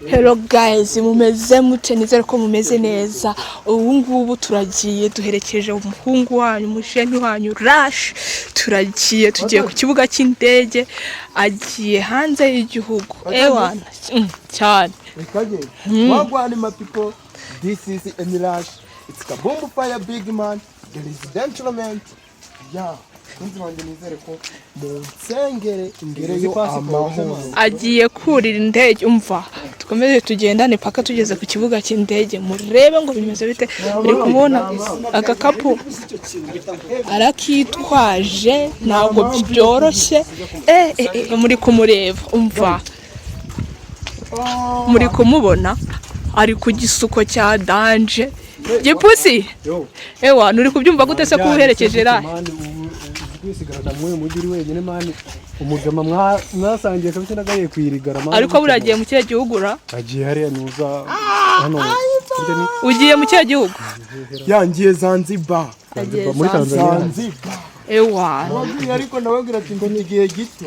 Hello guys, mumeze mute? Nizere ko mumeze neza. Ubu ngubu turagiye, duherekeje umuhungu wanyu, umusheni wanyu Rash. Turagiye, tugiye ku kibuga cy'indege, agiye hanze y'igihugu. Ewana cyane. Reka. Wagwan my people, this is Emirash. It's Kabumbu Fire Big Man, the residential man. Yeah, kunzi wanjye, nizere ko mu nsengere ngereyo amahoro. Agiye kurira indege. Umva, dukomeze tugendane paka tugeze ku kibuga cy'indege, murebe ngo bimeze bite. Uri kubona agakapu arakitwaje, ntabwo byoroshye. Muri kumureba, umva, muri kumubona ari ku gisuko cya danger. Gipusi, ewa, nturi kubyumva gute se ko uherekeje ra? Man, ubu uzi kwisigarana muri uyu mujyi uri wenyine, man. Umujama mwasangiye kabisa nagaye kwirigara, man. Ariko buriya agiye mu kihe gihugu ra? Agiye hariya nuza hano burya ni Ugiye mu kihe gihugu? Yangiye Zanzibar. Agiye muri Tanzania. Zanzibar. Ewa. Nababwiye, ariko ndababwira ati ngo ni igihe gito.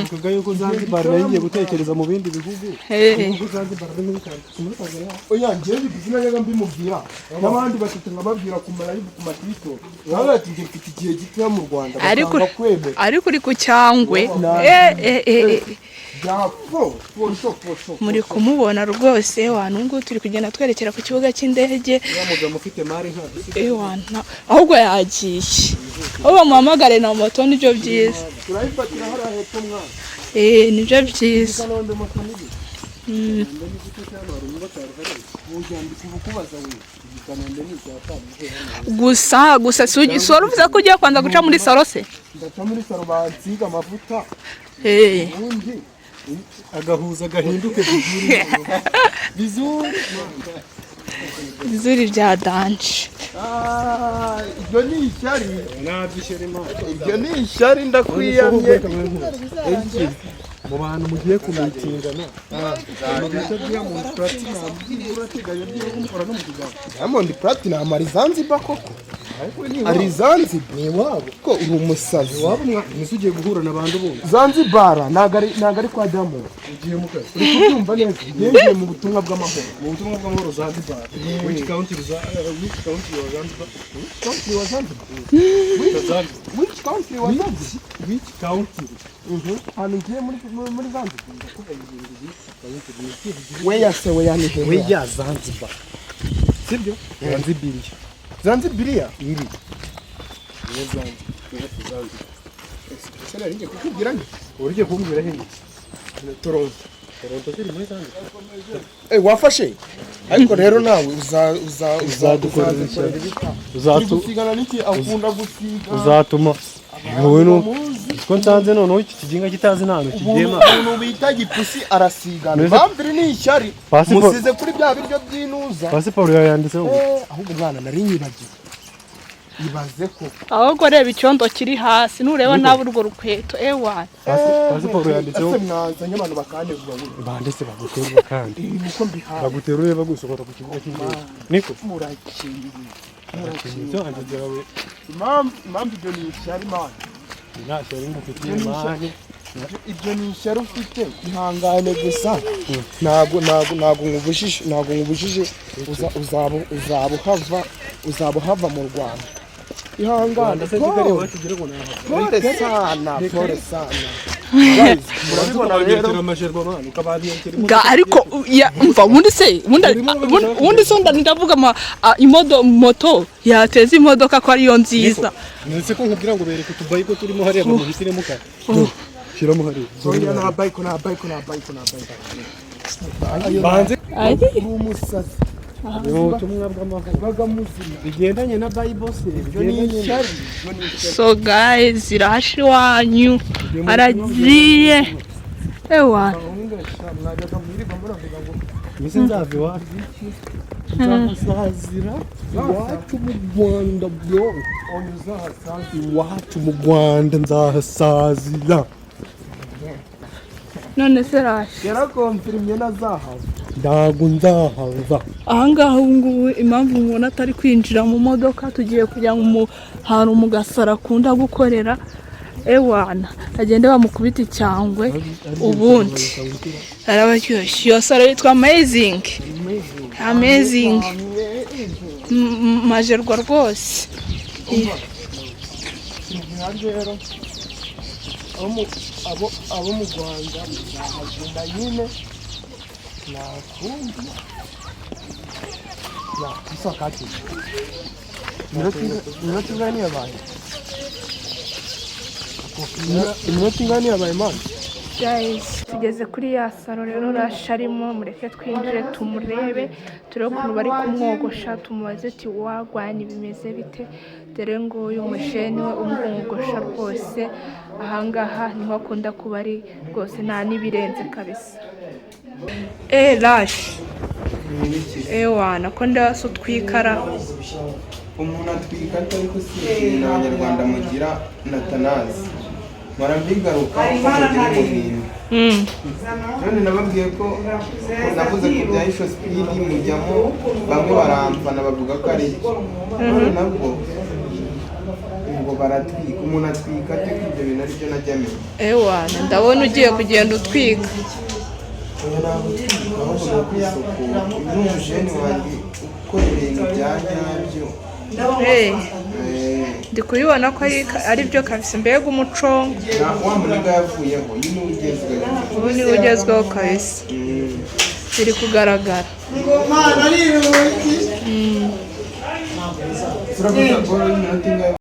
Tuvuga yuko Zanzibar nayo igiye gutekereza mu bindi bihugu. Ibihugu Zanzibar ari muri Tanzania. Oya, njyewe bigize najyaga mbimubwira n'abandi batatu, nkababwira ku ma live, ku matito, nkababwira ati njye mfite igihe gitoya mu Rwanda. Ariko Bakanga kwemera. Ariko uri ku cyangwe. Bya fo fo sho fo sho. Muri kumubona rwose wa nungu, turi kugenda twerekera ku kibuga cy'indege. Uriya mugabo ufite mari nka Ewa, ahubwo yagiye, ahubwo bamuhamagare na moto, nibyo byiza. Turayifatira hariya hepfo, mwana. Nibyo byiza. Kanombe moto nibi. Ujyambika ubukubaza we. Kanombe ni icyatanu. Gusa si wari uvuze ko ugiye kwanza guca muri salon se? Ndaca muri salon bansiga amavuta. Ubundi Agahuza gahinduke vizuri vizuri. Vizuri bya danger. Ah, iryo ni ishyari. Nabyo imana. Iryo ni ishyari, ndakwiyamye. Mu bantu mugiye kumitingana, ibintu bita Diamond Platinum, urateganya byo kumukora no mu kiganza. Diamond Platinum ari Zanzibar koko? Ariko ni Ari Zanzibar? Ni iwabo. Ko uri umusazi. Iwabo mwese ugiye guhura n'abantu bundi. Zanzibar ntabwo ari kwa Diamond. Ugiye mu kazi? Uri kubyumva neza? Ngiye mu butumwa bw'amahoro. Mu butumwa bw'amahoro Zanzibar, which country za which country wa Zanzibar? Country wa Zanzibar? Zanzibar. Which country wa Zanzibar? Which country? Ahantu ngiye muri Zanzibar, weya se, weya ni hehe? Weya Zanzibar, sibyo? Zanzibar. Zanzibar. Iri niyo Zanzibar. Ese nari ngiye kukubwira nti Ugiye kumbwira he? Toronto. Toronto ziri muri Zanzibar? Eh, wafashe, ariko rero nawe uza uza uza Uzadukorera uzadukorera ishyari. ibitaha. Uri Uzatu gusigana n'iki akunda gusiga? Uzatuma wowe no Muzi. Ko nsanze noneho iki kiginga kitazi nta hantu kigiye Umuntu ma umuntu bita Gipusi arasigana. Mbese- Impamvu iri ni ishyari. Pasiporo- Musize kuri bya biryo by'inuza. Pasiporo yawe yanditseho ngo Eh, ahubwo mwana, nari nyibagiwe, ibaze ko Ahubwo reba icyondo kiri hasi, nureba nawe urwo rukweto, ewa. Pasiporo yanditseho. Ese mwazanye abantu bakanegura we? Banditse baguterura kandi. Ibi uko mbihaye. Baguterure bagusohora ku kibuga cy'indege, niko? Murakinye, murakinye. Ibyanjye byawe. Impamvu ibyo ni ishyari, man. Nta shyari ngufitiye, Ibyo ni ishyari. man. Ibyo ni ishyari ufite, ihangane gusa. Ntabwo nkubujije, uzaba uhava mu Rwanda, ihangane. Se Kigali Pole. iwacu ugira ngo nahava? Pole sana, pole sana. Guys, murabibona rero. Amasherwa, man, ukababiyekera. Ga ariko umva, ubundi se ubundi se ndavuga moto yateza imodoka ko ariyo nziza. Ndetse ko nkubwira ngo bereke utubayiko turimo hariya, bamuhitiremo kare, shyiramo hariya. Oya, nta bayiko, nta bayiko, nta bayiko, nta bayiko. Banze. Ari Uri umusazi. Ni ubutumwa bw'amahoro. Baga muzima. Bigendanye na Bible se? Ibyo ni Bigendanye ishyari, ibyo ni ishyari. So guys, irahasha iwanyu aragiye, ewa. Mwajyaga mwirirwa muravuga ngo Mbese nzava iwacu, nzahasazira iwacu mu Rwanda bro. Oya, uzahasange. Iwacu mu Rwanda nzahasazira. None se Rasha? Yarakomfirimye ntazahava. Ntabwo nzahava. Ahangaha ubu ngubu, impamvu umuntu atari kwinjira mu modoka, tugiye kujya mu hantu mu gasaro akunda gukorera. Ewana, agende bamukubita icyangwe, ubundi arabaryoshye. Iyo salon yitwa Amazing, Amazing. Majerwa rwose. Hanze rero, abo mu Rwanda muzahaguma nyine, nta kundi. Ya isakati, iminota ingana niyabaye? Iminota ingana niyabaye, man? Guys, tugeze kuri ya salon rero Rasha arimo. Mureke twinjire tumurebe, turebe ukuntu bari kumwogosha, tumubaze ati: "Wagwan, bimeze bite?" Dore nguyu mujene we umwogosha rwose. Ahangaha niho akunda kuba ari rwose, nta n'ibirenze kabisa. Rash, ewana, ko ndabasa utwikara. Umuntu atwika atari ko si ibintu Abanyarwanda mugira natanazi, mpora mbigaruka ko mugira umuhindo. None nababwiye ko navuze ku bya IShowSpeed, mujyamo bamwe baramfana, bavuga ko ari byo. None nabwo ngo baratwika. Umuntu atwika ate, ko ibyo bintu aribyo najya amenya? Ewana, ndabona ugiye kugenda utwika. Oya, ntabwo utwika, ahubwo ni ukwisukura. Uyu ni umujeni wanjye ukora ibintu bya nyabyo. Ndi kubibona ko ari byo kabisa, mbega umucongo! Na wa muniga yavuyeho, uyu niwe ugezweho. Ubu niwe ugezweho kabisa. Biri kugaragara. Turavuga boro y'iminota ingahe?